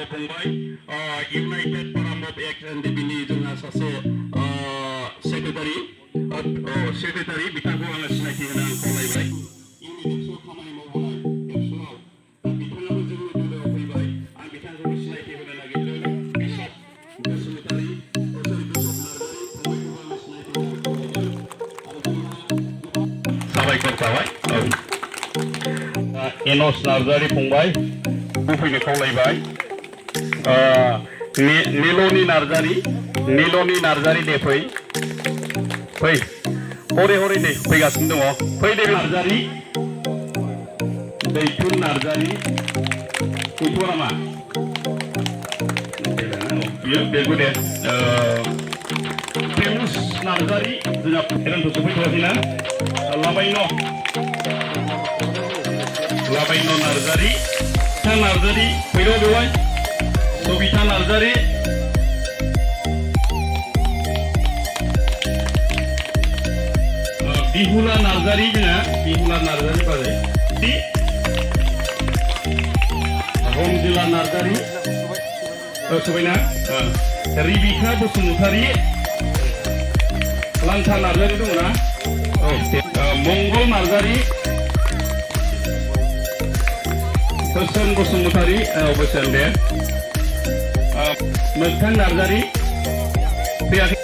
फंबाय United पारामब act and बिनि जोंहा सासे सेक्रेटारि बिथांखौ आङो सिनायथि होनो आं खावलायबाय इउनिटेक्सआव खामानि मावबोनाय एबसुआव बिथाङाबो जोंनि दोलोआव फैबाय आं बिथांखौ सिनायथि होनो नागिरदों बिशप बसुमतारी बिशप नार्जारी फंबायखौबो आङो सिनायथि होनो खावलायदों आरो जोंहा साबायखर थाबाय एनस नार्जारी फंबाय फैनो खावलायबाय नीलनि नार्जारी दे फै हरे हरे दे फैगासिनो दङ फै दे नार्जारी दैथुन नार्जारी गैथ'आ नामा बेखौ दे पेमुस नार्जारी जोंहा एरन्थ' सफैथ'वाखैना लाबायन' नार्जारी फैल' बेवहाय सबिता नार्जारी बिहुला नार्जारी जोंहा बिहुला नार्जारी बाजै रंजिला नार्जारी सबायना रिबिका बसुमतारी लांथा नार्जारी दङ ना मंगल नार्जारी बोसोन बसुमतारी बोसोन दे मोगथां नार्जारी फैयाखै